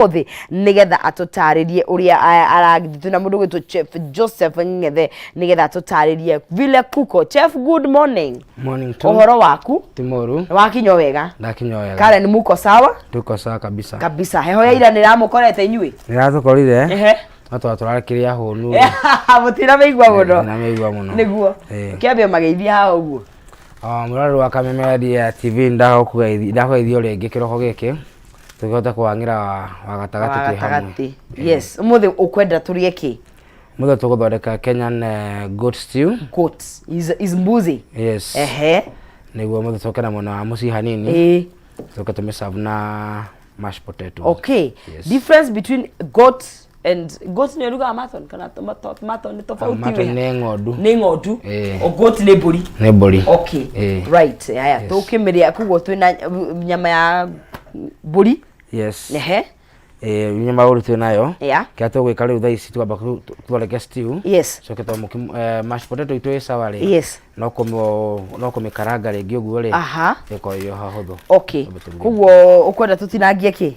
Ũmũthĩ nĩgetha atũtarĩrie ũrĩa aragĩthiĩ. Twĩna mũndũ ũgwĩtwo Chef Joseph Ng'ethe nĩgetha atũtarĩrie vile kuko. Chef, good morning. Morning to. Ũhoro waku? Ti mũru. Wakinya wega? Ndakinya wega. Karen, muko sawa? Tuko sawa kabisa. Kabisa. Heho ya ira nĩramũkorete inyuĩ? Nĩratũkorire. Ehe. No twa tũrakĩrĩ ahũnu. Mũtinamĩigua mũno. Mũtinamĩigua mũno. Nĩguo. Kĩambia mageithia haha ũguo. Ah, mũrori wa Kameme ya TV, ndakũgeithia o rĩngĩ kĩroko gĩkĩ tũkĩhota kũhang'ĩra wa gatagatĩ twĩ hamwe. Gatagatĩ, yes. Ũmũthĩ ũkwenda tũrĩe kĩ? Mũthĩ tũgũthondeka Kenyan goat stew. Goat is mbuzi. Yes. Ehe. Nĩguo mũthĩ tũke na mwena wa mũciĩ hanini. Tũke tũmĩserve na mashed potatoes. Okay. Yes. Difference between goat and goat nĩ rugaga mutton kana mutton nĩ tofauti? Mutton wĩ nĩ ng'ondu. Nĩ ng'ondu. Ĩĩ. O goat nĩ mbũri. Nĩ mbũri. Okay. Ĩĩ. Right, haya, tũkĩmĩrĩa koguo twĩna nyama ya mbũri. Yes. Ehe. Ĩĩ, nyama ya mbũri twĩ nayo. Yeah. Kĩrĩa tũgwĩka rĩu thaa ici, twamba tũthondeke stew. Yes. Coke twamũki mashed potato itũ ĩ sawa rĩ. Yes. No kũmĩkaranga rĩngĩ ũguo rĩ. Ĩkorwo ĩ o hahũthũ. Okay. Twambe tũruge. Koguo ũkwenda tũtinangie kĩ?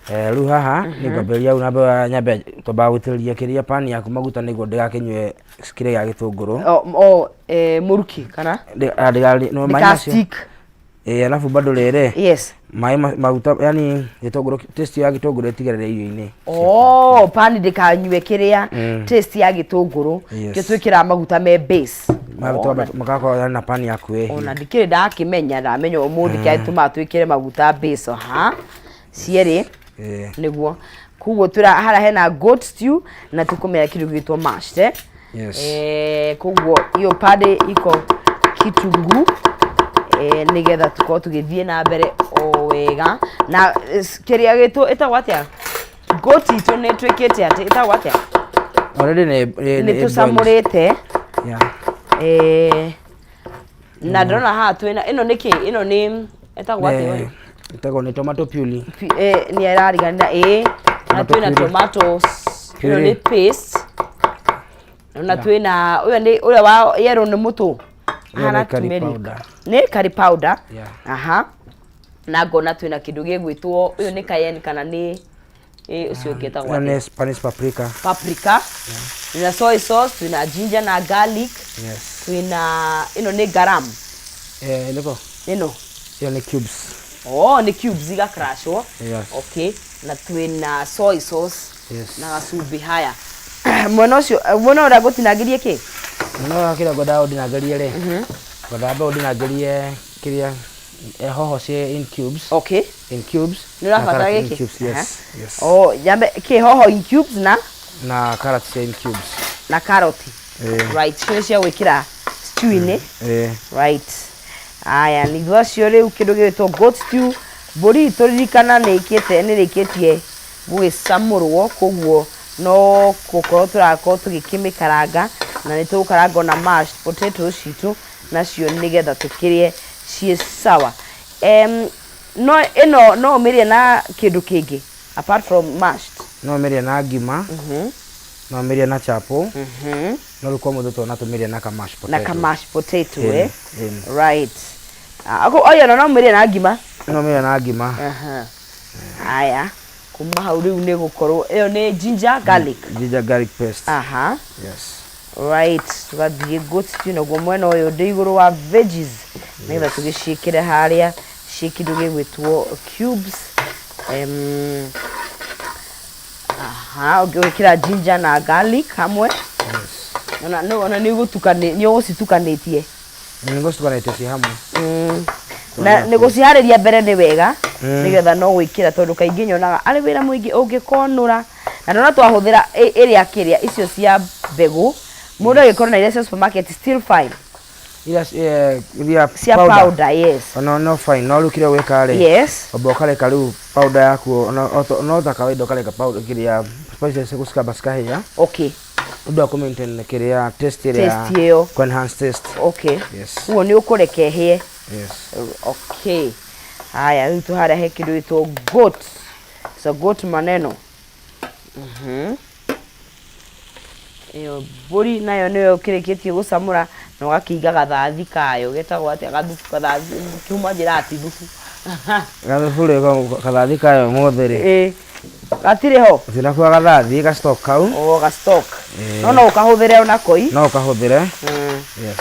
Rĩu haha nĩ ngwambĩrĩria hau na nyambe twambaga gũitĩrĩria kĩrĩa pan yaku maguta nĩguo ndĩgakĩnyue kĩrĩa gĩa gĩtũngũrũ. O mũrukĩ kana? No maĩ macio. Stick. Ĩĩ, alafu bado rĩrĩ maĩ maguta, yani gĩtũngũrũ, taste ya gĩtũngũrũ ĩtigarĩre irio-inĩ. Oh, pani ndĩkanyue kĩrĩa taste ya gĩtũngũrũ. Yes. Kĩo twĩkĩraga maguta me base. Maguta magakorwo na pani yaku ĩhĩe. Ona ndikĩrĩ ndakĩmenya, ndamenya ũmũthĩ kĩrĩa gĩtũmaga twĩkĩre maguta base ha cierĩ. Nĩguo koguo twĩra harĩa hena goat stew na tũkũmĩra kĩndũ gĩgwĩtwo mashed, eh? Yes. Koguo hiyo pande iko kitunguu, nĩgetha tũkorwo tũgĩthiĩ na mbere o wega na kĩrĩa gĩtũ ĩtagwo atĩa, goat itũ nĩ twĩkĩte atĩ ĩtagwo atĩa? Already nĩ nĩ tũcamũrĩte. Yeah. Na ndĩrona haha twĩna ĩno nĩ kĩ? Ĩno nĩ ĩtagwo atĩa ũyũ? Ĩtagwo nĩ tomato puree. Nĩ arariganĩra ĩĩ, na Tomato twĩna puree. tomatoes ĩno Puree. nĩ paste, na twĩna ũyũ nĩ ũrĩa wa yellow nĩ mũtũ. Ĩyo nĩ Ahana curry turmeric. powder. Nĩ curry powder. Yeah. Aha, na ngona twĩna kĩndũ gĩgwĩtwo ũyũ nĩ cayenne kana nĩ ũcio ũngĩ ĩtagwo Ĩyo atĩa? nĩ Spanish paprika. Paprika. Twĩna soy sauce, twĩna ginger na garlic. Yes. Twĩna ĩno nĩ garam. Nĩko? Ĩno. Ĩyo nĩ cubes. Oh, nĩ cubes igakrashwo. Yes. Okay, na twĩna soy sauce Yes. na gacumbĩ. Haya, mwena ũcio, mwena ũrĩa ngũtinangĩrie kĩ? Mwena ũrĩa kĩrĩa ngwendaga ũndinangĩrie rĩ, ngwendaga mbe ũndinangĩrie kĩrĩa hoho ciĩ in cubes. Okay. In cubes. Nĩ ũrabatara Na carrot in gĩkĩ? cubes, yes. Yes. Oh, nyambe kĩ? Hoho in cubes na Na carrot ciĩ in cubes. Na carrot. Ĩĩ. Right, icio nĩ cia gwĩkĩra stew-inĩ. Ĩĩ. Right, aya nĩ thutha ũcio rĩu kĩndũ gĩgwĩtwo goat stew, mbũri itũ ririkana nĩ ĩkĩte nĩ ĩrĩkĩtie gũgĩcamũrwo, koguo no gũkorwo tũrakorwo tũgĩkĩmĩkaranga na nĩ tũgũkaranga ona mashed potatoes citũ nacio nĩgetha tũkĩrĩe ciĩ sawa. No ĩno no ũmĩrĩe na kĩndũ kĩngĩ apart from mashed? No ũmĩrĩe na ngima, no ũmĩrĩe na chapo, no rĩu kwa mũthĩ tuona tũmĩrĩe na ka mashed Na potato. ka mashed potato. Ĩni, ĩni. Right. Ah, oyo no ũmĩrĩe na ngima. No ũmĩrĩe na ngima. Aha. Haya, kuma hau rĩu nĩ gũkorwo ĩyo nĩ ginger garlic. Ginger garlic paste. Aha. Yes. Right, tũgathiĩ goat stew naguo mwena ũyũ ndĩ igũrũ wa veggies nĩgetha tũgĩciĩkĩre harĩa ciĩ kĩndũ gĩgwĩtwo cubes. Aha, ũngĩgwĩkĩra ginger na garlic hamwe. Yes. Ona ona nĩ ũgũtukani, nĩ ũgũcitukanĩtie. Nĩ ngũcitukanĩtie ciĩ hamwe. Na nĩ gũciharĩria mbere nĩ wega nĩgetha no gwĩkĩra, tondũ kaingĩ nyonaga arĩ wĩra mũingĩ ũngĩkonũra na ndona twahũthĩra ĩrĩa kĩrĩa icio cia mbegũ, mũndũ agĩkorwo na iria cia supermarket, still fine. Iria cia powder, yes. Ona no fine, no rĩu kĩrĩa gwĩka rĩ, wamba ũkareka rĩu powder yaku no ta kawaida, ũkareka powder kĩrĩa spices gũcikamba cikahĩa ũndũ wa kũ maintain kĩrĩa taste ĩrĩa taste ĩyo. Kũ enhance taste. Yes. Koguo nĩ ũkũreka ĩhĩe. Yes. Okay, haya, rĩu tũharĩa he kĩndũ gĩtwo goat, so goat maneno. Ĩyo mbũri nayo nĩyo ũkĩrĩkĩtie gũcamũra na ũgakĩiga gathathi kayo getagwo atĩa? Gathubu, kathathi kiuma njĩraga ti thubu. Gathubu rĩ, kathathi kayo mothe rĩ. Ĩĩ. Gatirĩ ho. Tũtinakua gathaa, ga stock kau. O ga stock. No no ũkahũthĩre ona koi. No ũkahũthĩre. Yes.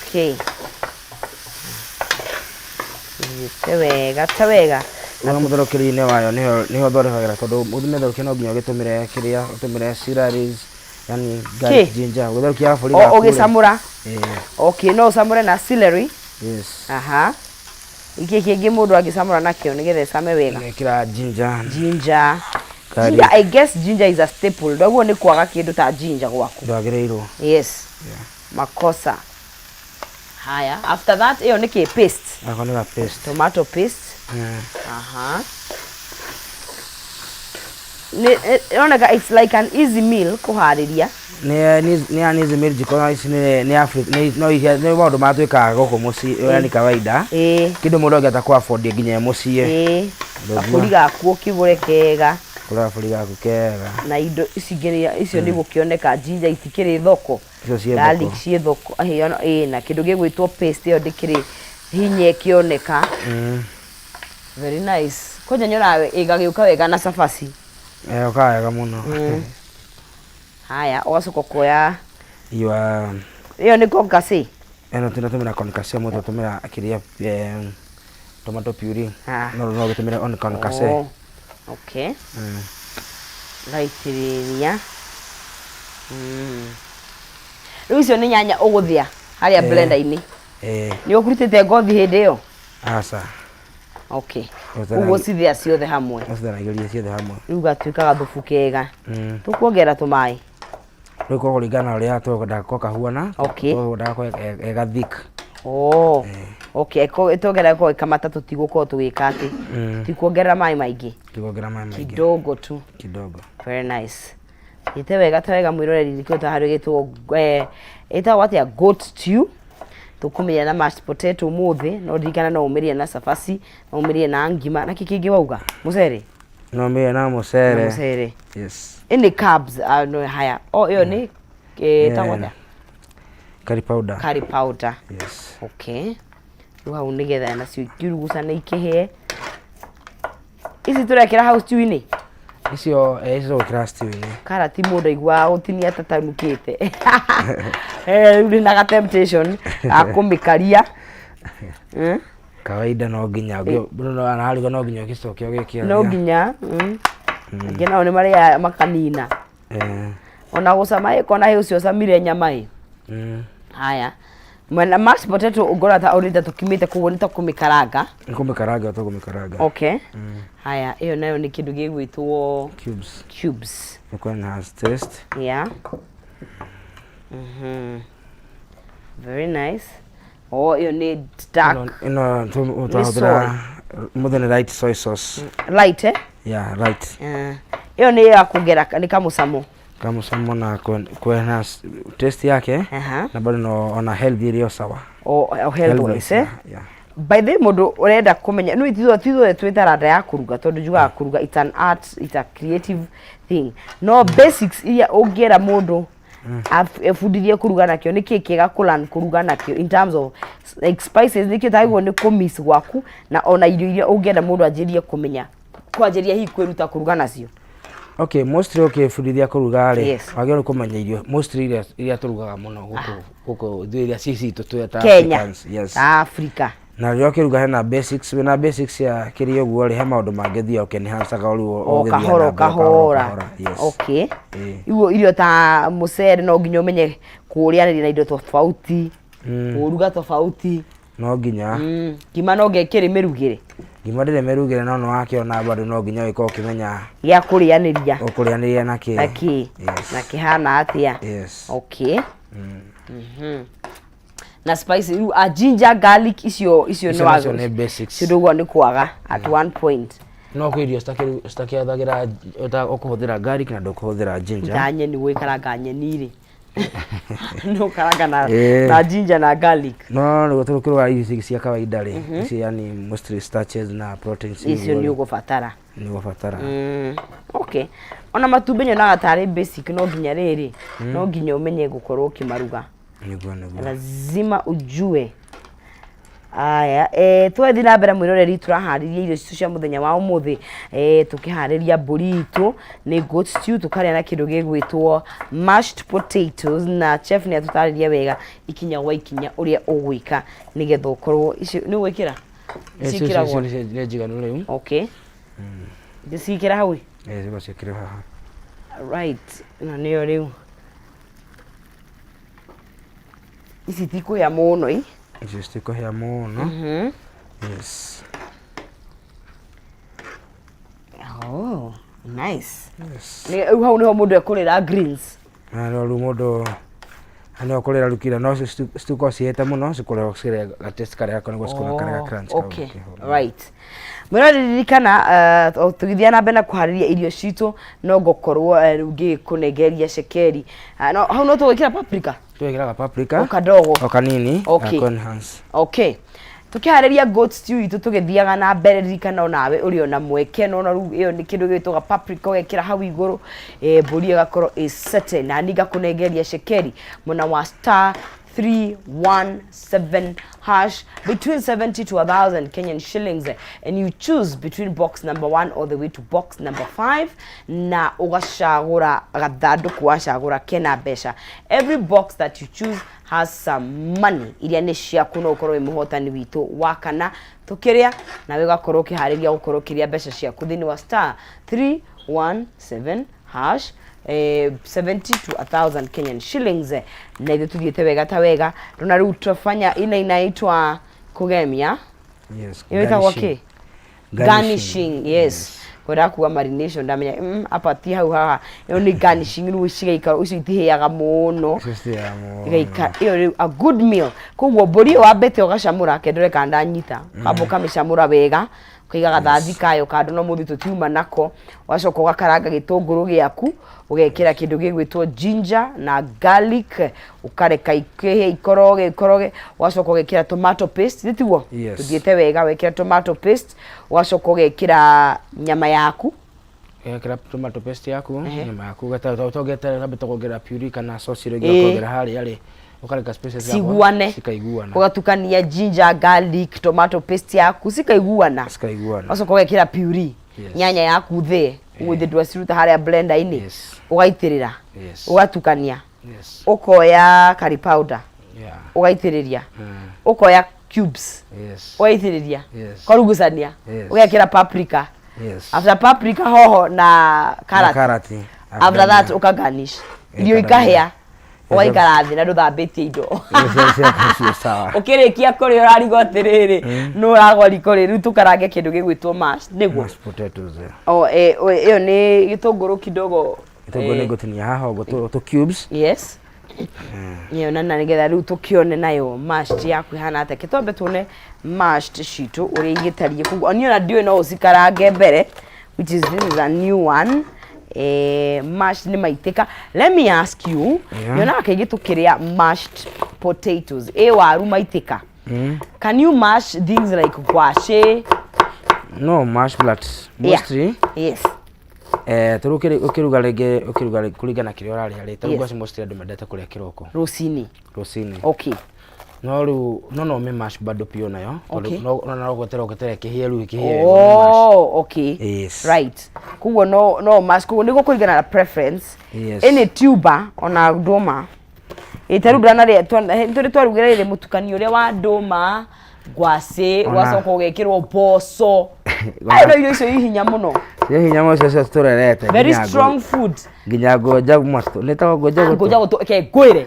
Okay. Te wega, te wega. Ona mũtherũkĩrie-inĩ wayo nĩho thondekagĩra, tondũ ũmĩtherũkie no nginya ũgĩtũmĩre kĩrĩa ũtũmĩre celery, yani garlic, Kĩ? ginger, ũgĩtherũkia gabũri O gaku rĩ. ũgĩcamũra. Ĩĩ. Okay, no ũcamũre na celery. Yes. Aha. Ikĩ kĩngĩ mũndũ angĩcamũra nakĩo nĩgetha ĩcame wega? Ũgekĩra ginger. Ginger. Garlic. Ginger, I guess ginger is a staple. Ndwaguo nĩ kwaga kĩndũ ta ginger gwaku. Ndwagĩrĩirwo. Yes. Makosa. Haya, after that ĩyo nĩ kĩ paste? Gako nĩ ga paste. Tomato paste. Aha. Nĩ ĩroneka it's like an easy meal kũharĩria. Nĩ yani ici meal jiko ici nĩ Africa nĩ no iria nĩ maũndũ marĩa twĩkaga gũkũ mũciĩ, yani kawaida. Kĩndũ mũndũ angĩhota kũ afford nginya e mũciĩ. Kabũri gaku ũkĩgũre kega. Gũra kabũri gaku kega. Na indo ici ingĩ icio nĩ gũkĩoneka ginger itikĩrĩ thoko. Icio ciĩ thoko. Garlic ciĩ thoko. Ĩĩ na kĩndũ gĩgwĩtwo paste ĩyo ndĩkĩrĩ hinya ĩkĩoneka. Very nice. Kwanja nyonaga ĩgagĩũka wega na cabaci. Ĩgoka wega mũno. Haya, ũgacoka ũkoya Your ĩyo nĩ concassé. Ĩno tũratũmĩra concassé, mũndũ atũmĩra kĩrĩa tomato puree. Ah. No no ũgĩtũmĩre on concassé. Oh, okay. Ũgaitĩrĩria. Rĩu icio nĩ nyanya ũgũthĩa harĩa blender-inĩ. Eh. Nĩ ũkũrutĩte ngothi hĩndĩ ĩyo? Aca. Okay. Ũguo cithĩa ciothe hamwe. Ũcithanagĩria ciothe hamwe. Rĩu gatuĩka gathubu kega. Tũkuongerera tũmaĩ? Rĩu kũringana na ũrĩa tũkwenda ko kahuana. Okay. Tũkwenda ko ga thick. Oh. Okay, tuongerera ko kamata tũtigũkorwo tũgĩka atĩ. Tũtikuongerera maĩ maingĩ. Tũtikuongerera maĩ maingĩ. Kidogo tu. Kidogo. Very nice. Ite wega ta wega mwĩroreri nĩkĩo ta harĩa ĩgĩtwo ĩtagwo atĩa goat stew. Tũkũmĩrĩa na mashed potato ũmũthĩ, no ririkana no ũmĩrĩe na cabaci, no ũmĩrĩe na ngima, na kĩ kĩngĩ wauga? Mũcere? No ũmĩrĩe na mũcere. Na mũcere. Yes. Ĩnĩ carbs, no haya. Oh, ĩyo nĩ ĩtagwo atĩa? Curry powder. Curry powder. Yes. Okay. Rĩu hau nĩgetha nacio ikiurugucane ikĩhĩe. Ici tũrekĩra hau stew-inĩ? Icio icio tũgwĩkĩra stew-inĩ. Karati mũndũ aiguaga gũtinia tatanukĩte. Rĩu ndĩna ga temptation ga kũmĩkaria. Kawaida no nginya mũndũ araruga no nginya ũgĩcoke ũgĩkĩaria. No nginya. Angĩ nao nĩ marĩaga makanina. Ona gũcama ĩ kona hĩ ũcio ũcamire nyama ĩ. Haya. Mwena mashed potato ũngora ta ũrĩ ta tũkimĩte koguo nĩ ta kũmĩkaranga. Nĩ kũmĩkaranga tũkũmĩkaranga. Okay. Haya, ĩyo nayo nĩ kĩndũ gĩgwĩtwo cubes. Cubes. Nĩ kũ enhance taste. Yeah. Very nice. Oh, ĩyo nĩ dark. Ĩno tũrahũthĩra mũthĩ nĩ light soy sauce. Light, eh? Yeah, light. Ĩyo nĩ ya kuongera nĩ kamũcamo. Kamũcamo na kũ enhance taste yake. Na bado no ona health ĩrĩ o sawa. O health wise, eh? Yeah. By the way, mũndũ ũrenda kũmenya no ithuĩ ithuothe twĩ taranda ya kũruga, tondũ njugaga kũruga it's an art, it's a creative thing, no basics iria ũngĩera mũndũ ebundithie kũruga nakĩo nĩ kĩĩ kĩega kũ learn kũruga nakĩo in terms of like spices, nĩkĩo tagĩrĩirwo nĩ kũ miss gwaku, na ona irio iria ũngĩenda mũndũ anjĩrĩrie kũmenya kwanjĩrĩria hihi kwĩruta kũruga nacio? Okay, mostly ũkĩbundithia kũruga rĩ, Yes. wagĩrĩirwo nĩ kũmenya irio mostly iria tũrugaga mũno gũkũ ithuĩ iria ci citũ twĩ ta Kenya. Africans, yes. Africa. Na rĩrĩa ũkĩruga hena basics, wĩna basics ya kĩrĩa ũguo rĩ, he maũndũ mangĩ ũthiaga ũkĩ-enhance-aga o rĩu o ũgĩthiĩ kahora na o mbere, kahora. kahora, yes. Okay. Ĩĩ. Iguo irio ta mũcere no nginya ũmenye kũrĩanĩria na indo tofauti, kũruga tofauti. No nginya. Ngima no nginya ĩkĩrĩ mĩrugĩre. Ngima ndĩrĩ mĩrugĩre, no nĩwakĩona bado no nginya ũgĩkorwo ũkĩmenya gĩa kũrĩanĩria. Ũkũrĩanĩria na kĩ. Na kĩ. Yes. Na kĩhana atĩa. Yes. Okay. Na spice rĩu a ginger, garlic, icio Icio nacio nĩ basics. Icio ndũguo nĩ kwaga at one point. No kwĩ irio citakĩhũthagĩra, ũkũhũthĩra garlic na ndũkũhũthĩra ginger. Ta nyeni, gwĩkaranga nyeni rĩ, no karanga na Ĩĩ. na ginger na garlic. No nĩguo tũkĩruga irio ici cia kawaida rĩ, ici yani mostly starches na proteins icio nĩguo nĩ rĩ, ũgũbatara. Nĩ ũgũbatara. Okay, ona matumbĩ nyonaga tarĩ basic, no nginya rĩrĩ, no nginya ũmenye gũkorwo ũkĩmaruga. Nĩguo. Lazima ujue. Aya, twathiĩ na mbere mwĩroreri, tũraharĩria irio citũ cia mũthenya wa ũmũthĩ, tũkĩharĩria mbũri itũ nĩ goat stew, tũkarĩa na kĩndũ gĩgwĩtwo mashed potatoes, na chef nĩ atũtarĩria wega ikinya gwa ikinya ũrĩa ũgwĩka nĩgetha ũkorwo icio nĩ ũgwĩkĩra. Ici Ciĩkĩragwo nĩ njiganu rĩu. Okay, ndĩciĩkĩra hau ĩ? Ciĩkĩre haha. Right, ĩno nĩyo rĩu. Ici itikũhĩa mũno ĩ. Icio citikũhĩa mũno. Yes. Oh, nice. Yes. Rĩu hau nĩho mũndũ ekũrĩra greens. Na no rĩu mũndũ nĩ ũkũrĩra rukira no citikorwo cihĩte mũno, cikorwo cirĩ ga taste karĩa gakoragwo cikona karĩa ga crunch kau. Okay, right. Mwĩroreri, ririkana o tũgĩthiĩ na mbere na kũharĩria irio citũ, no ngũkorwo rĩu ngĩkũnengeria cekeri. Ah, no, hau no tũgwĩkĩra paprika. Twĩkĩraga paprika. O kadogo. O kanini. Okay. Ga enhance. Okay, tũkĩharĩria goat stew itũ tũgĩthiaga na mbere, ririkana onawe ũrĩ ona mweke no na rĩu ĩyo nĩ kĩndũ gĩgwĩtwo paprika, ũgekĩra hau igũrũ, mbũri ĩgakorwo ĩ sete, na niĩ ngakũnengeria cekeri mwena wa star 317 hash, between 70 to 1000 Kenyan shillings, and you choose between box number 1 all the way to box number 5, na ũgacagũra gathandũkũ wacagũra kena mbeca. Every box that you choose has some money iria nĩ ciaku, no ũkorwo wĩ mũhotani witũ wa kana tũkĩrĩa, nawe ũgakorwo ũkĩharĩria gũkorwo ũkĩrĩa mbeca ciaku thĩinĩ wa star 317 hash, 70 to 1000 Kenyan shillings. Na ithuĩ tũthiĩte wega ta wega. Ndona rĩu twafanya ina inaitwa kũgemia. Yes. Ĩyo ĩtagwo Garnishing. kĩ? Garnishing, yes. Kwenda kuga marination, ndamenya apa ti hau haha, ĩyo nĩ garnishing. Rĩu cigaikara icio itihĩaga mũno. Icio citihĩaga mũno. Igaikara ĩyo rĩu a good meal. Koguo mbũri ĩyo wambĩte ũgacamũra, kendore kana ndanyita, ũkamba ũkamĩcamũra wega, ũkaiga gathathi kayo kando, no mũthĩ tũtiuma nako. Ũgacoka ũgakaranga gĩtũngũrũ gĩaku, ũgekĩra kĩndũ gĩgwĩtwo ginger na garlic, ũkareka ikĩhĩe, ikoroge ikoroge, ũgacoka ũgekĩra tomato paste, nĩ tiguo? Yes. Tũthiĩte wega. Wekĩra tomato paste, ũgacoka ũgekĩra nyama yaku. Wekĩra tomato paste yaku, nyama yaku, ũgeterera wambĩte kuongerera puree kana sauce ĩrĩa Ĩĩ. ũngĩenda kuongerera harĩa rĩ, ũkareka spices ciakwa Ciguane. Cikaiguana. Ũgatukania ginger, garlic, tomato paste yaku cikaiguana. Cikaiguana. Ũgacoka ũgekĩra puree. Nyanya yaku thĩe ũguo ithe ndwaciruta harĩa blender-inĩ. Ũgaitĩrĩra. Ũgatukania. Ũkoya curry powder. Ũgaitĩrĩria. Ũkoya cubes. Ũgaitĩrĩria. Ũkarugucania. Ũgekĩra paprika. After paprika, hoho na Na carrot. Karati. After that ũkagarnish irio, ikahĩa, ũgaikara thĩ na ndũthambĩtie indo. Sawa. Ũkĩrĩkia kũrĩa ũrarigwo atĩrĩrĩ, nũ ũragwa riko rĩ? Rĩu tũkarange kĩndũ gĩgwĩtwo mash, nĩguo? Mashed potatoes. O, ĩyo nĩ gĩtũngũrũ kidogo. Gĩtũngũrũ nĩ ngũtinia haha ũguo tũ cubes. Yes, ĩyo na nĩgetha rĩu tũkĩone nayo mashed yaku ĩhana atĩa. Ke twambe tuone mashed citũ ũrĩa igĩtariĩ. Koguo niĩ ona ndiũĩ no ũcikarange mbere, which is, this is a new one. Mashed nĩ maitĩka. Let me ask you, nyonaga kaingĩ tũkĩrĩa mashed potatoes, ĩ waru maitĩka. Can you mash things like ngwacĩ? No mash, but mostly tũrĩ ũkĩruga rĩngĩ, ũkĩruga kũringana na kĩrĩa ũrarĩa rĩ, tarĩu ngwacĩ mostly andũ mendete kũrĩa kĩroko. Rũcinĩ. Rũcinĩ. Okay. No rĩu no ũmĩ mash bado piũ nayo, tondũ no gweterera ũgweterera kĩhĩe, rĩu kĩhĩe wega ũmĩ mash. Oh, okay. Right, koguo no mash, koguo nĩguo kũringana na preference. Any tuber, ona ndũma ĩ, ta rĩu ndanarĩa tũrĩ twarugĩra rĩrĩ mũtukanio ũrĩa wa ndũma, ngwacĩ, ũgacoka ũgekĩrwo mboco. Ayo no irio icio i hinya mũno. Cia hinya mũno, cio tũrerete. Very nginya strong food. Nginya ngũnja matũ nĩ ta ngũnja gũtũ. Ngũnja gũtũ, ke ngwĩre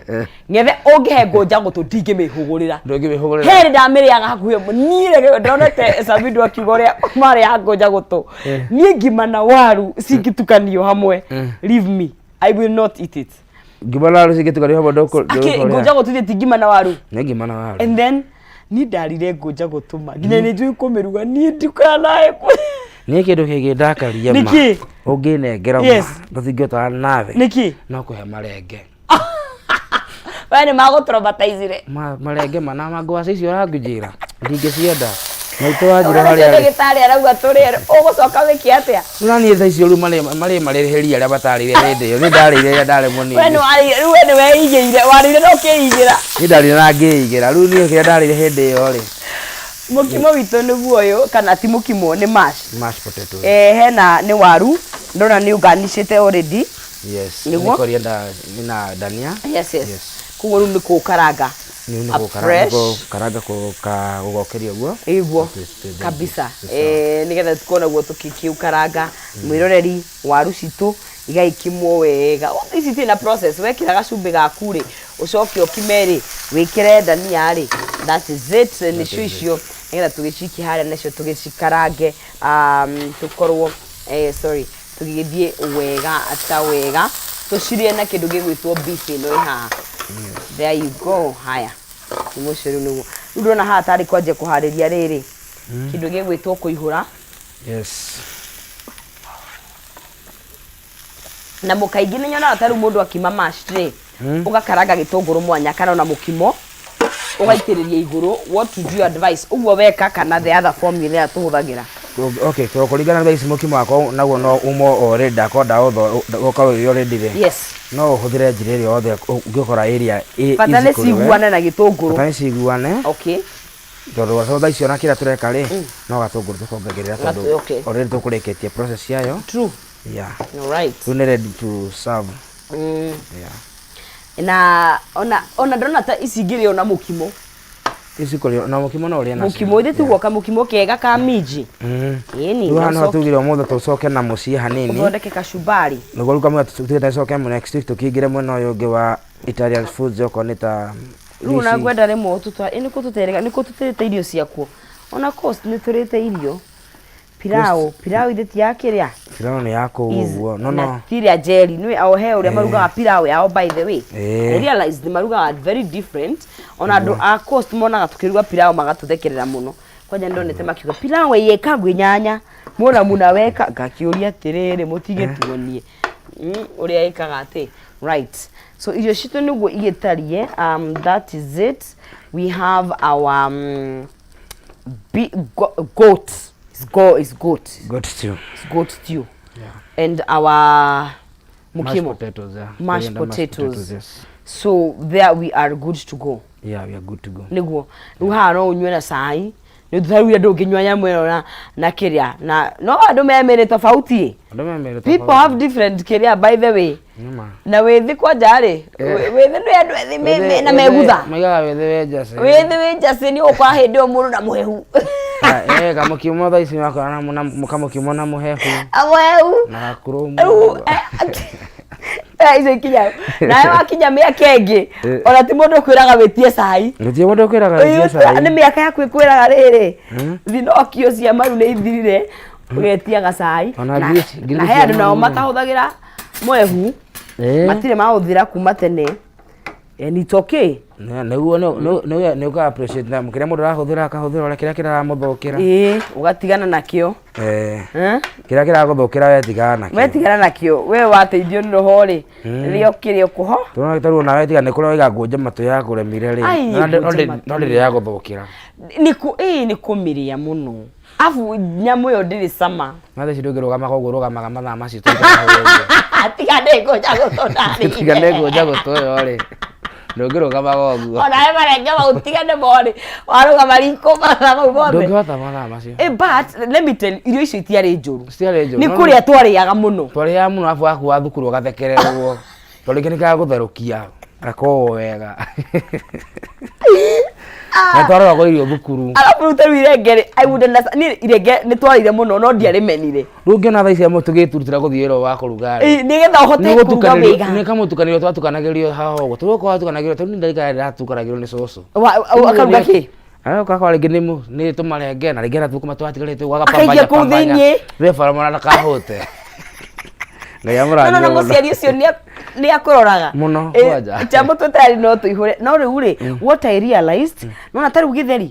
ng'ethe, ũngĩhe ngũnja gũtũ ndingĩmĩhũgũrĩra. Ndũngĩmĩhũgũrĩra. Heri ndamĩrĩaga hakuhĩ niĩ reke ndonete Samido akiuga ũrĩa marĩaga ngũnja gũtũ. Niĩ ngima na waru cingĩtukanio hamwe, leave me, I will not eat it. Ngima na waru cingĩtukanio hamwe Akĩ ndũkũrĩa? Ngũnja gũtũ ithe ti ngima na waru. Nĩ ngima na waru. And then niĩ ndarire ngũnja gũtũma nginya nĩ njũĩ kũmĩruga, niĩ ndikanae. Niĩ kĩndũ kĩngĩndakaria ma Nĩkĩ? Ũngĩnengera ma tũtingĩhotana nawe. Nĩkĩ? No kũhe marenge. We nĩ magũtraumatizire. Marenge mana ma ngwacĩ icio ũrangĩnjĩra ndingĩcienda, maitũ wanjĩra harĩa rĩ. Ndagĩtarĩ arauga tũrĩe, ũgũcoka wĩke atĩa? Rĩu niĩ thaa icio rĩu marĩ marĩrĩhĩria arĩa matarĩire hĩndĩ ĩyo, niĩ ndarĩire rĩrĩa ndarĩ We mũnini. nĩ warĩire, rĩu we nĩ weigĩire, warĩire na ũkĩigĩra. Niĩ ndarĩire na ngĩigĩra, rĩu niĩ kĩrĩa ndarĩire hĩndĩ ĩyo rĩ. Mũkimo witũ nĩguo ũyũ, kana ti mũkimo, nĩ mash. Mashed potatoes. Eh, hena nĩ waru, ndona nĩ ũnganicĩte already. Yes. Nĩguo? Nĩ coriander na dania. Yes. Yes. Koguo rĩu nĩ kũũkaranga. Rĩu nĩ A gũkaranga fresh. gũkaranga gũgokĩria ũguo. Ĩguo kabisa. Eh, nĩgetha tukorwo naguo tũkĩũkaranga. Mwĩroreri, waru citũ igagĩkimwo wega. Oh, ici itirĩ na process, wekĩra gacumbĩ gaku rĩ, ũcoke ũkime rĩ, wĩkĩre ndania rĩ, that is it, nĩcio icio, nĩgetha tũgĩcikie harĩa nacio tũgĩcikarange, tũkorwo, sorry, tũgĩgĩthiĩ wega ta wega, tũcirĩe na kĩndũ gĩgwĩtwo beef ĩno ĩ haha. There you go, haya, mũkimo ũcio rĩu nĩguo. Rĩu ndĩrona haha tarĩ kwanjia kũharĩria rĩrĩ, kĩndũ gĩgwĩtwo kũihũra. Yes. Na mũkaingĩ nĩ nyonaga ta rĩu mũndũ akima mashed rĩ, ũgakaranga gĩtũngũrũ mwanya kana ona mũkimo ũgaitĩrĩria igũrũ. What would you advise, ũguo weka kana the other formula ĩrĩa tũhũthagĩra? Okay, so kũringana na thaa ici mũkimo wakwa naguo no umo already ndakorwo ũkorwo wĩ already rĩ. No ũhũthĩre njĩra ĩrĩa yothe ũngĩkora ĩrĩa ĩ Bata easy nĩ kũrĩ we. ciguane na gĩtũngũrũ. Bata nĩ ciguane. Tondũ wa thaa ici ona kĩrĩa tũreka rĩ, no gatũngũrũ tũkongagĩrĩra tondũ already tũkũrĩkĩtie process yayo. Yeah. Rĩu nĩ ready to serve. Yeah. Na ona ndona ta ici ingĩrĩo na mũkimo. Ici kũrĩo na mũkimo no ũrĩe nacio. Mũkimo ithe tiguo kamũkimo kega ka minji. Ĩni. Rĩu haha no tugire ũmũthĩ tũcoke na mũciĩ hanini. Ũthondeke kachumbari. Nĩguo rĩu kamũira tũtige tũcoke next week tũkĩingĩre mwena ũyũ ũngĩ wa Italian foods okorwo nĩ ta Rĩu ona ngwenda rĩmwe ũtũtware, ĩ nĩkũ tũterĩga, nĩkũ tũtĩrĩte irio ciakuo? Ona coast nĩ tũrĩte irio. Pilau, pilau ithe ti ya kĩrĩa? Pilau nĩ ya kũu ũguo. No Na no. ti ĩrĩa njeri. Nĩũĩ o he ũrĩa marugaga pilau yao by the way. Ĩĩ. I realized marugaga very different. Ona andũ a coast monaga tũkĩruga pilau magatũthekerera mũno. Kwanja nĩndonete makiuga pilau ĩĩkagwo nyanya, mwona munaweka, ngakĩũria atĩrĩrĩ mũtigĩtuonie ũrĩa ĩkaga atĩ. Right. So irio citũ nĩguo igĩtariĩ. That is it. We have our goat. It's it's goat. Goat stew. It's goat stew. Yeah. And our Mashed mukimo. potatoes, yeah. Mashed Coriander mashed potatoes. potatoes, yes. So there we are good to go. Yeah, we are good to go. Nĩguo. Rĩu haha no ũnyue na cai. Nĩ tũtarugire ndũngĩnyua nyamũ ĩno na kĩrĩa. Na no andũ me mĩrĩ tofauti. Andũ me mĩrĩ People tofauti. have different kĩrĩa by the way. Nĩma. Na wĩthĩ kwanja rĩ, wĩthĩ nĩ andũ ethĩ na megutha. Maigaga wĩthĩ wĩ njacĩ. Wĩthĩ wĩ njacĩ nĩ ũgũkora hĩndĩ ĩyo mũndũ na mũhehu. Kamũkimo thaa ici wakora na kamũkimo na mũhehu. Mũhehu. Na gakũrũ Rĩu, icio ikinya. Nawe wakinya mĩaka ĩngĩ, ona ti mũndũ ũkwĩraga wĩtie cai. Gũtirĩ mũndũ ũkwĩraga wĩtie cai. Nĩ mĩaka yaku ĩkwĩraga rĩrĩ, thinokio cia maru nĩ ithirire, ũgetia gacai. Ona Na ngiri he cia andũ nao maru. matahũthagĩra mwehu, matirĩ mahũthĩra kuma tene. And it's okay. Nĩguo nĩ ũka appreciate na kĩrĩa mũndũ arahũthĩra akahũthĩra ũrĩa kĩrĩa kĩramũthũkĩra. Ĩĩ, ũgatigana nakĩo. Kĩrĩa kĩragũthũkĩra we tigana nakĩo. We tigana nakĩo. We wateithio nĩ roho rĩ, rĩo kĩrĩa ũkũho. Tũrona tarĩu onawe tiga nĩ kũrĩa waiga ngũnje matũ yakũremire rĩ, Ai, ngũnje matũ. no ndĩrĩ yagũthũkĩra. Ĩĩ nĩ kũmĩrĩa mũno. Afu nyamũ ĩyo ndĩrĩ cama. Na thaa ici ndũngĩrũgama koguo ũrũgamaga mathaa macio tũikaraga hau ũguo. Tiga nĩ ngũnja gũtũ ndarĩire. Tiga nĩ ngũnja gũtũ ĩyo rĩ, ndũngĩrũgamaga ũguo. Onawe marenge mau tiga nĩ mo rĩ, warũgama riko mathaa mau mothe. Ndũngĩhota mathaa macio. But let me tell you, irio icio itiarĩ njũru. Citiarĩ njũru. Nĩ kũrĩa twarĩaga mũno. Twarĩaga mũno arabu waku wa thukuru ũgathekererwo. Tondũ rĩngĩ nĩ kagũtherũkia gakorwo wega. Na twaroragwo irio thukuru. Arabu rĩu ta rĩu irenge rĩ, I would understand. Niĩ irenge nĩ twarĩire mũno no ndiarĩmenire. Rĩu ũngĩona thaa ici amwe tũgĩturutĩra gũthiĩ wĩra ũyũ wa kũruga rĩ. Ĩ, nĩgetha ũhote kũruga wega. Nĩ kamũtukanĩrio twatukanagĩrio haha ũguo. Tũgũkorwo twatukanagĩrio tondũ niĩ ndarikana ndĩratukanagĩrio nĩ cũcũ. Akaruga kĩ? Agoka kwa rĩngĩ nĩ tũmarenge na rĩngĩ na tũkũma twatigarĩte ũguo Akaikia agapambanya kũu thĩiniĩ. We bara mwana ndakahũte. Ngai No, no, amũrathime na mũno. mũciari ũcio nĩ akũroraga. Mũno, kwanja. Chambo tũtarĩ no tũihũre. No rĩu rĩ, what I realized, nona ta rĩu gĩtheri,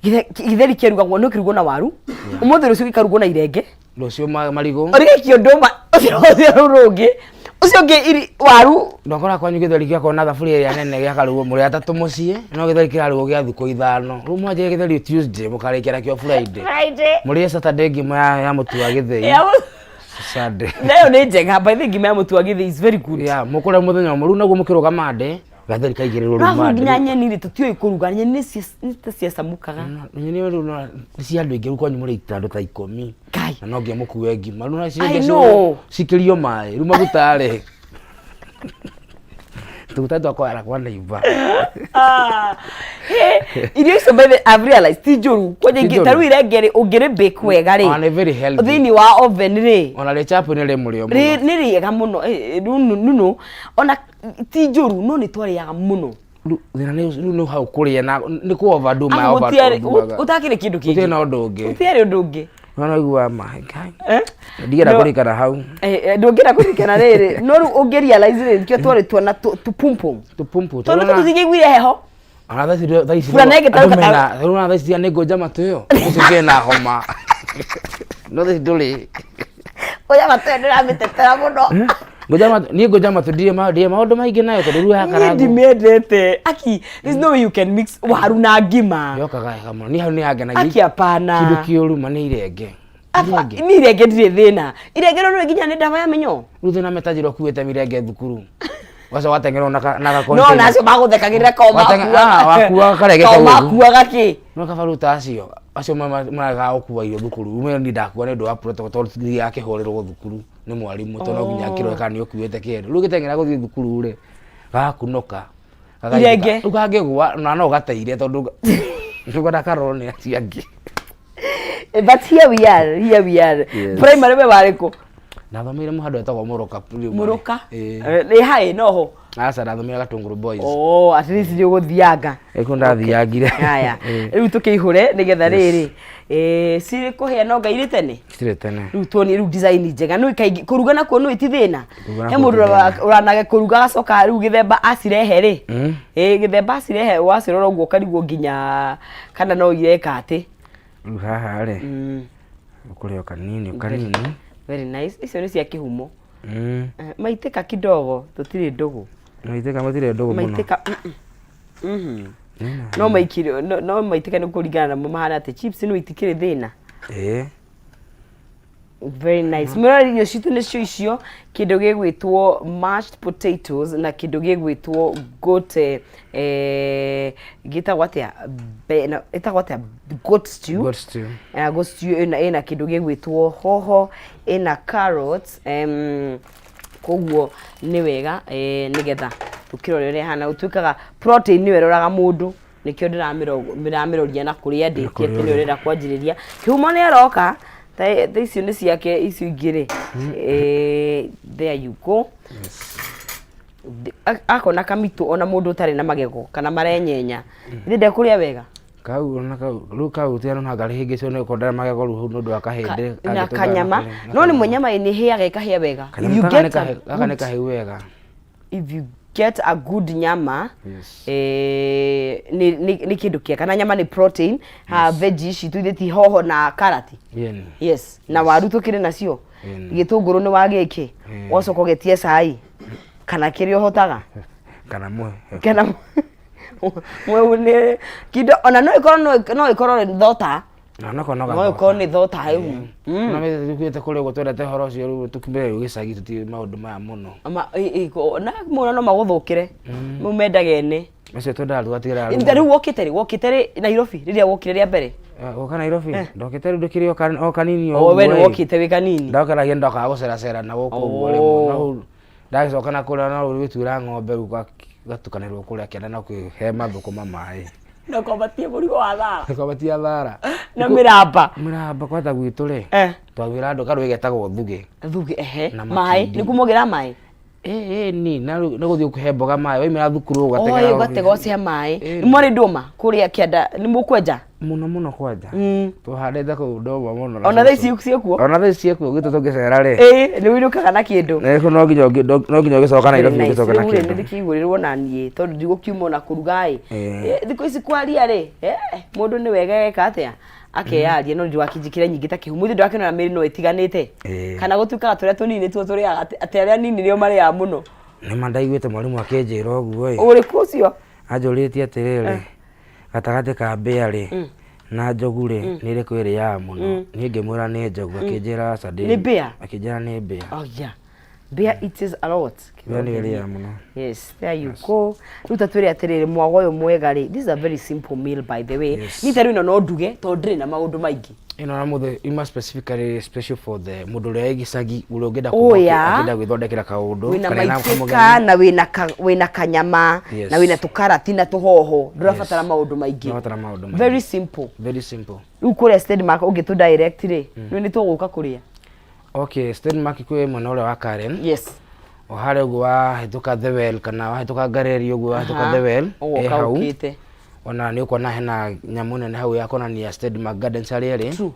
gĩtheri kĩrugagwo no kĩrugwo na waru. Ũmũthĩ rũciũ gĩkarugwo na irenge. Rũciũ marigũ. Ũrĩgĩkio ndũma, ũcio ũcio rũu rũngĩ. Ũcio ũngĩ waru. Ndokora kwanyu gĩtheri gĩakorwo na thaburia ĩrĩa nene gĩakarugwo mũrĩ atatũ mũciĩ, no gĩtheri kĩrarugwo gĩa thikũ ithano. Rĩu mwanjie gĩtheri Tuesday mũkarĩkia nakĩo Friday. Friday. Mũrĩe Saturday ngima ya mũtu wa gĩthĩi. Ya mũtu. Sunday. Nayo nĩ njega, by the way ngima ya mũtu wa gĩthĩi is very good. Yeah, mũkũrĩa mũthenya ũmwe. Rĩu naguo mũkĩrũga Monday, Gatheri kaigĩrĩrwo rĩu Rabu mande. nginya nyeni rĩ tũtiũĩ kũruga nyeni nĩ ta ciacamũkaga. Nyeni rĩu nĩ cia andũ aingĩ rĩu kwanyu mũrĩ andũ ta ikũmi. Ngai. Na no nginya mũkue ngima. Rĩu no I know. cikĩrio maĩ. Rĩu maguta rĩ. Tũguta twakwara kwa neighbor. Ah, he, irio icio by the I've realized ti njũru kwanja Ti ingĩ ta njũru. rĩu irenge rĩ ũngĩrĩ bake wega rĩ Ona nĩ very healthy. thĩinĩ wa oven rĩ Ona rĩ chapo nĩ rĩ mũrĩo rĩ mũno. nĩ rĩega mũno eh, eh, rĩu nuno ona ti njũru no nĩ twarĩaga mũno Rĩu thĩna nĩ rĩu nĩ hau kũrĩa na nĩ kũ overdo ma Arabu overdo. gũtiarĩ- gũtakĩrĩ kĩndũ kĩngĩ Gũtirĩ na ũndũ ũngĩ. gũtiarĩ ũndũ ũngĩ Ona ũiguaga maĩ. Ngai. Eh? Ndigera No- kũrikana hau. Eh, eh, ndũngĩenda kũririkana rĩrĩ no rĩu ũngĩ realize rĩ nĩkĩo twarĩ tuona tũpumpum Tũpumpu. tondũ tũtingĩaiguire heho Ona thaa ici thaa ici Mbura na ĩngĩtarũka andũ mena rĩu ona thaa ici nĩ ngũnja matũ ĩyo ũcio ũngĩ na homa no thaa ici ndũrĩ kũrĩa matũ ĩyo ndĩramĩtetera mũno ngũnja matũ niĩ ngũnja matũ ndirĩ ma ndirĩ maũndũ maingĩ nayo tondũ rĩu niĩ yakarangwo ndimĩendete aki there's no way you can mix waru na ngima yokaga wega mũno niĩ hau nĩ yangenagia aki hapana kĩndũ kĩũru ma nĩ irenge Apa, Irenge. ni irenge ndirĩ thĩna irenge no nginya nĩ ndawa ya mĩnyoo rĩu thĩna metanjĩra ũkuĩte mirenge thukuru ũgacoka ũgateng'erwo na ka- na no ga na acio magũthekagĩrĩra kao Watenga- ah, wakuaga karenge kao kau ũguo. makuaga kĩ no kaba rĩu ta acio acio maragaga gũkua irio thukuru ume ni ndakua nĩ ũndũ wa protocol tondũ thiaga akĩhũrĩrwo thukuru nĩ mwarimũ tondũ no nginya akĩrore kana nĩ ũkuĩte kĩndũ rĩu gĩteng'era gũthiĩ thukuru rĩ gagakunũka gagaitĩka. Irenge. Rĩu kangĩgwa na no gateire tondũ nĩkwenda karorwo nĩ acio angĩ But here we are, here we are. Yes. Primary we warĩ kũ? Nathomeire mũhandũ wetagwo Mũrũka primary. Mũrũka? Ĩĩ. Eh, Nĩ haĩ noho? Aca nathomeire Gatũngũrũ Boys. Oh, at least nĩ ũgũthianga. Ĩkũ ndathiangire. Haya. Ĩĩ. Rĩu tũkĩihũre nĩgetha rĩrĩ. Eh, cirĩ kũhĩa no ngai irĩ tene? Citirĩ tene. Rĩu tuonie rĩu design njega. Nĩ kaingĩ kũruga nakuo nĩ ti thĩna. Kũruga He nakuo mũndũ ti thĩna. ũranage kũruga agacoka rĩu gĩthemba acirehe rĩ. Ĩĩ gĩthemba acirehe wacirora ũguo ũkarigwo nginya kana no ireka atĩ. Rĩu haha rĩ, ũkũrĩa o kanini o kanini. Very nice. Icio nĩ cia kĩhumo. Eh, Maitĩka kidogo tũtirĩ ndũgũ. Maitĩka matirĩ ndũgũ mũno. Maitĩka No maikire no no maitĩka nĩ kũringana namo mahana atĩ chips no itikĩrĩ thĩna. Ĩĩ. Very nice. Mwĩroreri irio citũ nĩcio icio kĩndũ gĩgwĩtwo mashed potatoes na kĩndũ gĩgwĩtwo goat eh, eh, gĩtagwo atĩa Be- no, ĩtagwo atĩa goat stew. Goat stew. Eh, goat stew ĩna ĩna kĩndũ gĩgwĩtwo hoho ĩna carrots koguo nĩ wega eh, nĩgetha tũkĩrore ũrĩa ĩhana gũtuĩkaga protein nĩyo ĩroraga mũndũ nĩkĩo ndĩramĩroria na kũrĩa ndĩtie atĩ nĩ ũrenda kwanjĩrĩria kĩhumo nĩ aroka ta ta icio nĩ ciake icio ingĩ rĩ Eh, there you go Akona kamitũ ona mũndũ ũtarĩ na magego kana marenyenya ithe ndekũrĩa wega Kau ona kau rĩu kau tiga no ngarĩ hĩngĩ cio nĩ ũkondera magego rĩu nĩ ũndũ wa kahĩndĩ na kangĩtũngana kanyama kũrĩa. Na no nĩ kanyama. nyama nĩ ĩhĩaga ĩkahĩa wega If Kanyama you gaka nĩ get a gaka nĩ good- kahĩu wega. if you get a good nyama Yes. eh, nĩ nĩ- nĩ kĩndũ kĩega na nyama nĩ protein ha veggie ici tuithĩ ti hoho na karati Yeni. yes na waru tũkĩrĩ nacio Ĩni. gĩtũngũrũ nĩ wa gĩkĩ Ĩni. wacoka ũgetie cai kana kĩrĩa ũhotaga Kana mwe. kana mweu nĩ kindo ona no ĩkorwo no ĩkorwo nĩ thota Na no kono no ĩkorwo nĩ thota rĩu Na mimi tukuĩte kũrĩa ũguo twendete ũhoro ũcio rĩu tũkumĩre rĩu gĩcagi tũtiũĩ maũndũ maya mũno. Ma- na mũno no magũthũkĩre mau mendaga ene Macio twendaga tũgatigĩra ta rĩu wokĩte rĩ wokĩte rĩ Nairobi rĩrĩa wokire rĩa mbere Gũka Nairobi ndokĩte rĩu ndĩkĩrĩ o kanini o we nĩ ũguo ĩ. wokĩte wĩ kanini Ndokeragia ndokaga gũceracera na gũkũ ũguo Oh. rĩmwe no ndagĩcoka na kũrĩa no gwĩtuĩra ng'ombe rĩu gatukanĩrwo kũrĩa kĩanda na kwĩhe mathũkũma maĩ. Na kwambatia mũrigo wa thara Kwambatia thara. Na mĩramba. Mĩramba kwanja gwitũ rĩ Eh. twagwĩra andũ karũĩ getagwo thugĩ. Thugĩ ehe. Na Maĩ makindi. nĩ kumogera maĩ. Ĩĩ ni na rĩu nĩ gũthiĩ kũhe mboga maĩ waimĩra thukuru ũgateng'era. Oi ũgatega ũcihe maĩ. Ĩĩ. Nĩ mwarĩ ndũma kũrĩa kĩanda nĩ mũkwenja? Mũno mũno kwanja. Tũhandĩte kũu ndũma mũno. na Ona thaa ici cũcũ. ciĩkuo? Ona thaa ici ciĩkuo gwitũ tũngĩcera rĩ. Ĩĩ nĩ ũinũkaga na kĩndũ. Nĩ no nginya no nginya ũgĩcoka Nairobi Very nice. ũgĩcoka na Rĩu rĩ, kĩndũ. nĩ ndĩkĩihũrĩrwo na niĩ tondũ ndigũkiuma ona kũruga ĩ. Ĩĩ. Eh, thikũ ici kwaria rĩ, eh, mũndũ nĩ wega eka atĩa akeyaria no ndũgakĩnjĩkĩre nyingĩ ta kĩhumo ithuĩ ndũgakĩona mĩrĩ no ĩtiganĩte. Ĩĩ. Kana gũtuĩkaga tũrĩa tũnini nĩtuo tũrĩaga atĩ atĩ arĩa anini nĩo marĩaga mũno. Nĩ ma ndaiguĩte mwarimũ akĩnjĩra ũguo ĩ. Ũrĩkũ ũcio? Anjũrĩtie atĩrĩrĩ, gatagatĩ ka mbĩa rĩ, na njogu rĩ, nĩ ĩrĩkũ ĩrĩaga mũno? Niĩ ngĩmwĩra nĩ njogu, akĩnjĩra aca ndĩ. Nĩ mbĩa? Akĩnjĩra nĩ mbĩa. Oh yeah. Bear eats a lot. Mbĩa nĩ ĩrĩaga mũno. Yes, there you go. Rĩu ta twĩre atĩrĩrĩ mwago ũyũ mwega rĩ, this is a very simple meal by the way. Yes. Niĩ ta rĩu ĩno no nduge tondũ ndĩrĩ na maũndũ maingĩ. Ĩno na mũthĩ ima specifically special for the mũndũ ũrĩa wĩ gĩcagi ũrĩa ũngĩenda Oh, kuma yeah. akĩenda gwĩthondekera kaũndũ Wĩna kana ena maitĩka kamũgeni. na wĩna ka, wĩna kanyama Yes. na wĩna tũkarati na tũhoho. Ndũrabatara maũndũ maingĩ. Ndũrabatara maũndũ maingĩ. Very simple. Very simple. Rĩu kũrĩa Stedmark ũngĩtũ direct rĩ, rĩu nĩ tũgũka kũrĩa. Okay, Stedmark kwĩ mwena ũrĩa wa Karen. Yes. O harĩa ũguo wahĩtũka The Well kana wahĩtũka Ngareri ũguo wahĩtũka The Well Ũgoka ĩ hau. ũkĩte. Ona nĩ ũkuona hena nyamũ nene hau ya kuonania Stedmark Gardens harĩa ĩrĩ. True.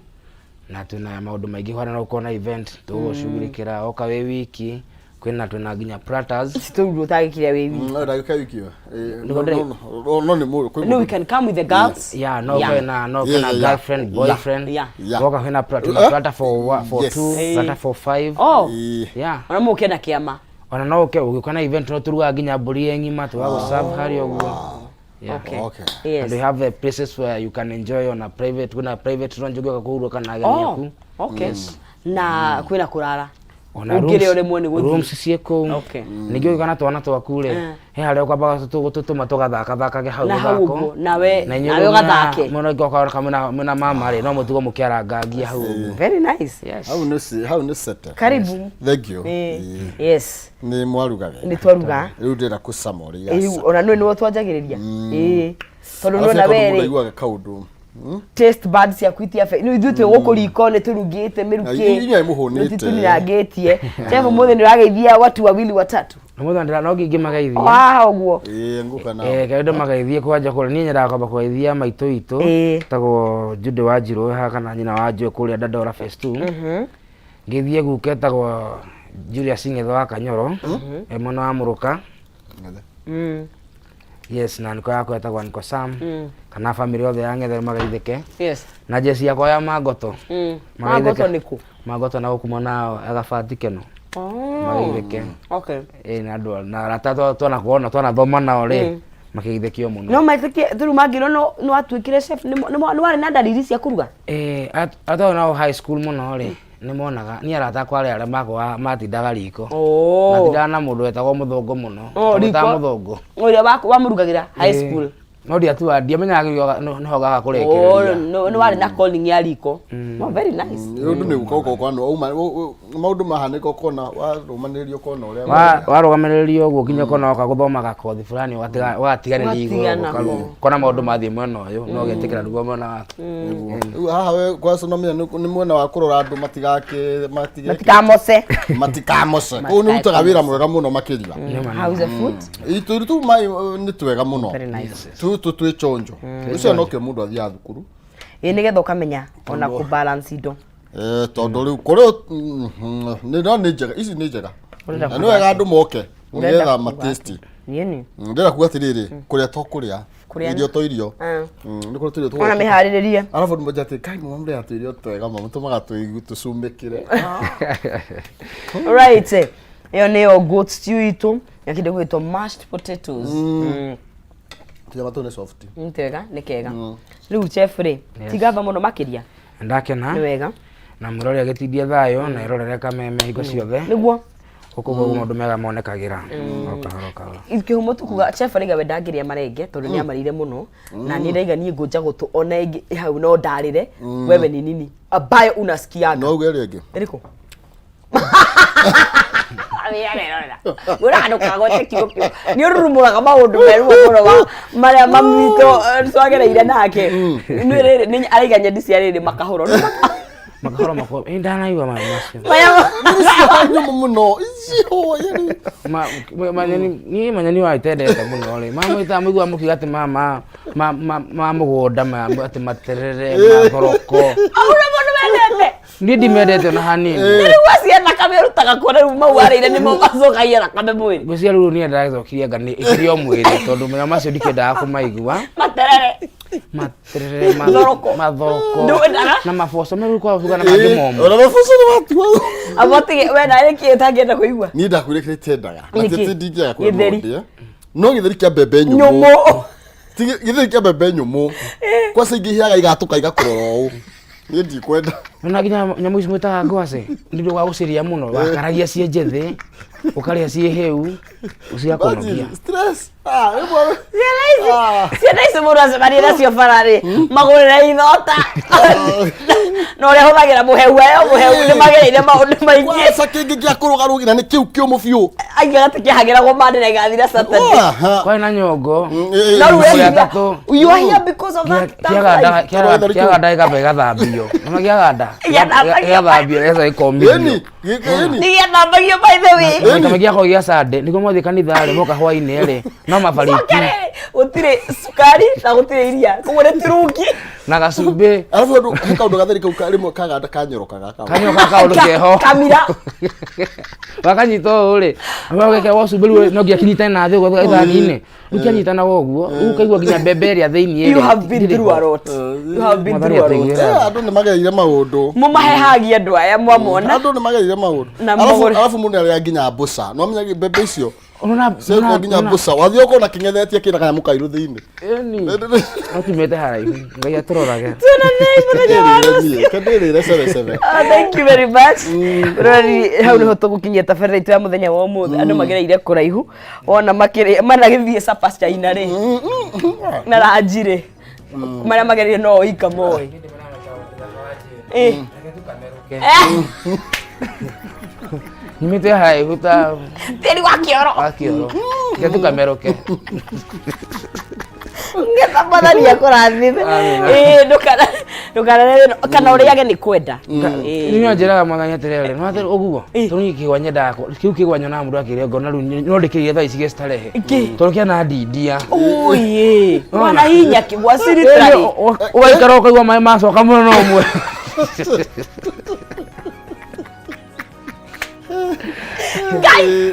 Na twĩna maũndũ maingĩ hana no ũkorwo na event tũgũcugurĩkĩra oka wĩ wiki kwĩna twĩna nginya platters. Tũrũ ũtagĩkire wĩ wiki. No ndagĩka wiki ĩyo. Eh, Nĩguo ndĩrĩ- no, no, no nĩ mũndũ kwĩ No, we mũndũ. can come with the girls. Yeah, no Yeah. kwĩna no Yeah, kwĩna yeah, yeah. girlfriend, Yeah. boyfriend. Yeah. Yeah. Woka kwĩna twĩna Eh? platter for Yes. two, Eh. platter for five. Oh. Ĩĩ. Yeah. Ona mũke na kĩama. Ona no ũke ũgĩũka na event no tũrugaga nginya mbũri ĩ ng'ima tũgagũ serve harĩa ũguo. Yeah. Okay. Okay. Yes. And we have places where you can enjoy on a private kwĩna private lounge ũngĩũka kũhurũka na ageni Oh, aku. okay. Na kwĩna kũrara. Ona Ũngĩrĩa ũremwo nĩ gũthiĩ. rooms ciĩ kũu. Okay. Ningĩ ũgĩũka na twana twaku rĩ, he harĩa ũkwambaga gũtũtũma tũgathakathakage hau Na hau gĩthako. ũguo, nawe Na inyuĩ nawe rĩu ũgathake. mwena ũngĩ okorwo mwĩna mama rĩ, no mũtigwo mũkĩarangangia hau ũguo. Very nice. Yes. Hau nĩ hau nĩ sete. Karibu. Thank you. Eh, Ĩĩ. Yes. Nĩ mwaruga wega. Nĩ twaruga. Rĩu ndĩrenda kũcama ũrĩa Ĩĩ, iracama. ona nĩ nĩwe twanjagĩrĩria. Ĩĩ. Tondũ Arabu nĩwona tondũ we mũndũ rĩ, aiguaga kaũndũ. taste buds ciaku itiabe nĩ ithuĩ twĩ gũkũ riko nĩ tũrugĩte Na inyuĩ nĩmũhũnĩte. tũtinangĩtie chef ũmũthĩ nĩ ũrageithia watu wawili watatu Ũmũthĩ ndĩra no ngĩmageithia. o haha ũguo Ĩĩ, ngũka nao. Eh, kaĩ ndĩmageithie kwanja kũrĩa niĩ nyendaga kwamba kũgeithia maitũ witũ Ĩĩ. etagwo Judy Wanjirũ wĩ haha kana nyina wa Joy kũrĩa Dandora phase 2 ngĩthiĩ guka etagwo Julius Ng'ethe wa Kanyoro e mwena wa Mũrũka Ng'ethe. Yes, na niko yakwa etagwo Niko Sam kana family yothe ya Ng'ethe magaithĩke Yes. na jeci yakwa ya Mangoto. Magaithĩke. Mangoto nĩ kũ? Mangoto na gũkũ mwena wa Gabati Keno magaithĩke. Okay. Ĩ na andũ na arata twanakuona twanathoma nao rĩ makĩgeithĩkio mũno. No maitĩkie rĩu mangĩrwo no watuĩkire chef nĩ warĩ na ndariri cia kũruga? Eh, atwarĩ nao high school mũno rĩ nĩ monaga niĩ arata akwa arĩa arĩa makwa matindaga riko. Oh. Matindaga na mũndũ wetagwo mũthũngũ mũno. Oh, Twamwĩtaga riko. mũthũngũ. Ũrĩa wamũrugagĩra high school. No ndiatua ndiamenyaga nĩho gaga Oh, kũrĩkĩrĩria. nĩ warĩ na calling ya riko. Oh, very nice. Ũndũ nĩ gũka ũkoka auma maũndũ mahanĩka ũkona warũmanĩrĩria ũkona ũrĩa Warũgamĩrĩrio ũguo nginya ũkona woka gũthoma gakothi fulani ũgatiganĩria igũrũ Ũgatigana. ũkona maũndũ mathiĩ mwena ũyũ no ũgetĩkĩra nĩguo mwena waku. Nĩguo. Rĩu haha we kwaca no menya nĩ mwena wa kũrora andũ matigake matigeke Matikamoce. matikamoce kũu nĩ rutaga wĩra mwega mũno makĩria. How's the food? Itũ tu mai nĩ twega mũno. Very nice. Tũtũ twĩ chonjo. Ũcio nokĩo mũndũ athiaga thukuru. Ĩ nĩgetha ũkamenya ona kũ balance indo. Eh, tondũ rĩu kũrĩ nĩ no nĩ njega ici nĩ njega. Ũrenda Na nĩ wega andũ moke Ũrenda nĩgetha kuga matesti. Niĩ Ndĩrenda kuga atĩrĩrĩ kũrĩa to kũrĩa Kũrĩa irio to irio. Nĩ kũrĩ tũirio Ona tũgwetwo. mĩharĩrĩrie. Arabu nĩ moja atĩ kai mũrĩa tũirio twega ma mũtũmaga tũcumĩkĩre. Right. Ĩyo nĩyo goat stew itũ na kĩndũ gĩgwĩtwo mashed potatoes. Tũnyama tũu nĩ soft. Nĩ twega, nĩ kega. Rĩu chef rĩ, ti ngatho mũno makĩria. Ndakena. Nĩ wega. Na mũrori agĩtindie thayũ na ĩrorere kameme hingo ciothe. Nĩguo. Gũkũ guo maũndũ mega monekagĩra. O kahora o kahora. Kĩhumo tukuga chef araiga we ndangĩrĩa marenge tondũ nĩ amarĩire mũno na niĩ ndaiga niĩ ngũnja gũtũ ona ĩngĩ hau no ndarĩre wewe ni nini ambayo unasikiaga No uge ĩrĩa ĩngĩ. ĩrĩkũ? Ngwĩraga ndũkagwete kiugo kĩu nĩ ũrurumũraga maũndũ meruo mũno wa marĩa mami witũ twagereire nake nĩ rĩrĩ nĩ araiga nyendi cia rĩrĩ makahũro Makahoro makwa ĩ ndanaigua maũndũ macio. maya Nyũmũ mũno. Icio yani. Manyeni niĩ manyeni wa itendete mũno rĩ mamwĩtaga mũiguaga mũkiuga atĩ ma mũgũnda atĩ materere mathoroko. Auna mũndũ wendete Niĩ ndimendete ona hanini. rĩu acia thakame ũrutaga kuona rĩu mau arĩire nĩmo macokagia thakame mwĩrĩ. Ngwĩciria rĩu niĩ ndĩracokirie anga nĩ ĩkĩrĩ o mwĩrĩ tondũ menya macio ndikĩendaga kũmaigua. Materere. Materere Mathoroko. mathoroko Ndwendaga? na maboco merũ kwa cuga na mangĩ momũ. Ona maboco nĩ matua. Abotige we na nĩkĩ ũtangĩenda kũigua? Niĩ ndakwĩrire kĩrĩa itendaga. Na Nĩkĩ? ti atĩ ndingĩaga kũrĩa Gĩtheri. no ndĩe. No gĩtheri kĩa mbembe nyũmũ. Nyũmũ. Ti gĩtheri kĩa mbembe nyũmũ. Kwaca ingĩ ihĩaga igatũka igakũrora ũũ. Niĩ ndikwenda. Na nginya nyamũ ici mwĩtaga ngwacĩ nĩ ũndũ wa gũcirĩa mũno, wakaragia ciĩ njĩthĩ, ũkarĩa ciĩ hĩu, ciakũnogia. Imagine, stress. Ah, rĩmwe. Ciana ici, Ah. ciana ici mũndũ acemania nacio bara-rĩ, magũrĩre ithota. Na ũrĩa hũthagĩra mũhehu ayo mũhehu nĩ magereire maũndũ maingĩ. Kwaca kĩngĩ gĩa kũrũgarũgira nĩ kĩu kĩũmũ biũ. Aigaga tũkĩhagĩragwo Monday na ĩgathira Saturday. Aha. Kwarĩ na nyongo. No rĩu Kũrĩa weciria, tatũ. you are here because of that tough life. Kĩaganda gĩkamba gĩgathambio. Nĩma kĩaganda? Gĩathambagio. Gĩgathambio gĩgacoka gĩkomithio. Ĩni, ĩni. Nĩ gĩathambagio by the way. Maita maingĩ gĩakoragwo gĩa Sunday, nĩguo mwathiĩ kanitha rĩ, moka hwainĩ rĩ, no mabariki Cokerere, gũtirĩ cukari na gũtirĩ iria, koguo nĩ turungi. Na gacumbĩ. Arabu andũ he kaũndũ gatheri kau rĩmwe kaganda kanyorokaga kau. Kanyoka kaũndũ keho. Kamira. Wakanyita ũũ rĩ, ũgekĩra cumbĩ rĩu no nginya kĩnyitane na thĩ ũguo ithani-inĩ. Rĩu kĩanyitana ũguo, rĩu ũkaigua nginya mbembe ĩrĩa thĩinĩ You rĩ, have been ndĩrĩ through a ho. lot. You have been Mwathani through a lot. atũiguĩre Eh, tha. andũ nĩ magereire maũndũ. Mũmahehagia andũ aya mwamona. Andũ nĩ magereire maũndũ. Na Arabu magũrũ. arabu mũndũ arĩa nginya mbũca. No amenye mbembe icio. Ũrona Ciekwo nginya mbũca. Wathiĩ ũkona kĩng'ethetie kĩna kanyamũ kairũ thĩinĩ. Ĩni. No tumĩte haraihu. Ngai atũrorage. Tuonanei mũthenya wa rũciũ. Kandĩrĩre cebecebe. Ah, thank you very much. Rori hau niho tũgũkinyia tabarĩra itũ ya mũthenya wa ũmũthĩ. Andũ magereire kũraihu wona makĩrĩ managĩthiĩ sapa China rĩ na ranji rĩ, marĩa magereire no oika moĩ. Eh. Eh, Nyumĩte haraihu ta tĩri wa kĩoro. Wa kĩoro. Reke tũkamerũke. Ngetha Mwathani akũrathime. Amina. Ĩĩ, ndũkanarere kana ũrĩage nĩ kwenda. Ĩĩ. Niĩ njĩraga Mwathani atĩrĩrĩ, no atĩrĩ ũguo, tondũ niĩ kĩgwa nyendaga kĩu kĩgwa nyonaga mũndũ akĩrĩa ngona rĩu no ndĩkĩrĩe thaa ici gĩstarehe. Kĩ? Tondũ kĩanandindia. Ũyĩ, mwana hinya kĩgwa literally. Ũgaikara ũkaigua maĩ macoka mũno ũmwe. Ngai!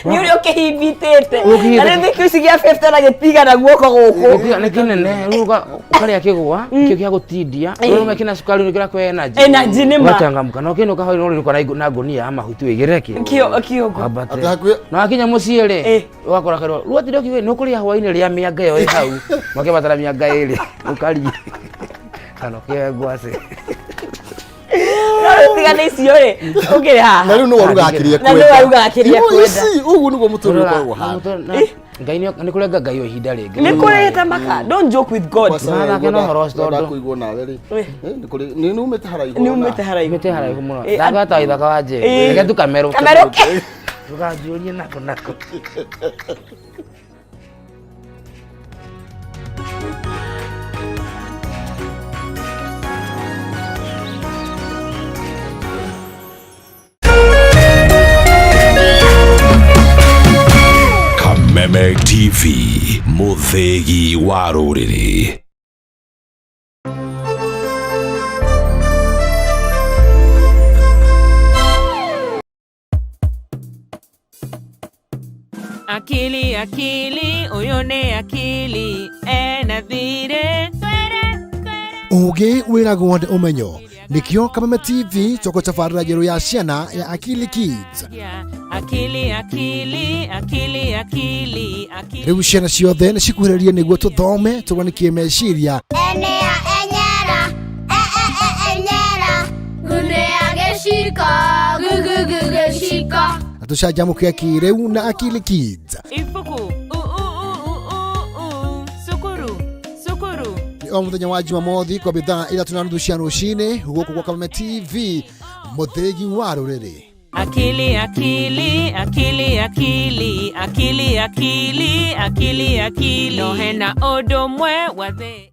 Nĩ ũrĩa ũkĩhimbitĩte. Ũkĩhimbĩte. Na rĩu kĩu gĩa 50 na gĩtigana guoko gũkũ. Nĩ kĩnene, rĩu ũkarĩa kĩgwa, kĩu gĩa gũtindia, rĩu kĩna cukari nĩ kĩrakũhe energy. Energy nĩ ma. Ũgachangamka. Na ũkĩinũka hwaĩ-inĩ ũrĩrũka na ngũnia ya mahuti wĩigĩrĩre kĩ? Kĩongo. Wambate. Atĩ hakuhĩ- Na wakinya mũciĩ rĩ, Eh. ũgakora kerwo, rĩu atĩ ndũkiuge nĩ ũkũrĩa hwaĩ-inĩ rĩa mĩanga ĩyo ĩ hau. Makĩbatara mĩanga ĩrĩ, ũkarie. Kana ũkĩoe ngwacĩ. No rĩu tigana icio rĩ, ũkĩrĩ haha. Na rĩu nĩ waruga akĩria Na nĩ waruga akĩria kwenda. Ici ũguo nĩguo mũtũrĩre ũkoragwo ũhana. Ngai nĩ kũrenga Ngai o ihinda rĩngĩ. Nĩ kũrĩ maka. Don't joke with God. Mathake na ũhoro ũcio tondũ- kũigwo nawe rĩ. Wĩ. Eh, nĩ kũrĩ nĩ umĩte haraihu. Nĩ umĩte haraihu. Umĩte haraihu mũno. Eh, Thaka ta ithaka wa njĩ. Eh. Reke tũkamerũke. Kamerũke. Ndũkanjũrie nako nako. Kameme TV, mũthĩgi wa rũrĩrĩ. Akili, akili, ũyũ nĩ akili ena thirĩ. Ũgĩ wĩragwo nĩ ũmenyo, nĩkĩo Kameme TV tũgũtabarĩra njerũ ya ciana ya Akili Kids. Akili, akili, akili, akili, akili. Rĩu ciana ciothe nĩ cikuhĩrĩrie nĩguo tũthome tũrwanikie meciria. Enea enyera, e e e enyera, gunea geciko, gu gu gu geciko. Na tũcanjamũke kĩrĩu na Akili Kids. Ibuku, u u u u u u, cukuru, cukuru. Nĩ o mũthenya wa Jumamothi kwambia 3:30 cia rũcinĩ gũkũ gwa Kameme TV, mũthĩgi wa rũrĩrĩ. Akili, akili, akili, akili, akili, akili, akili, akili. No hena ũndũ ũmwe wa thĩ.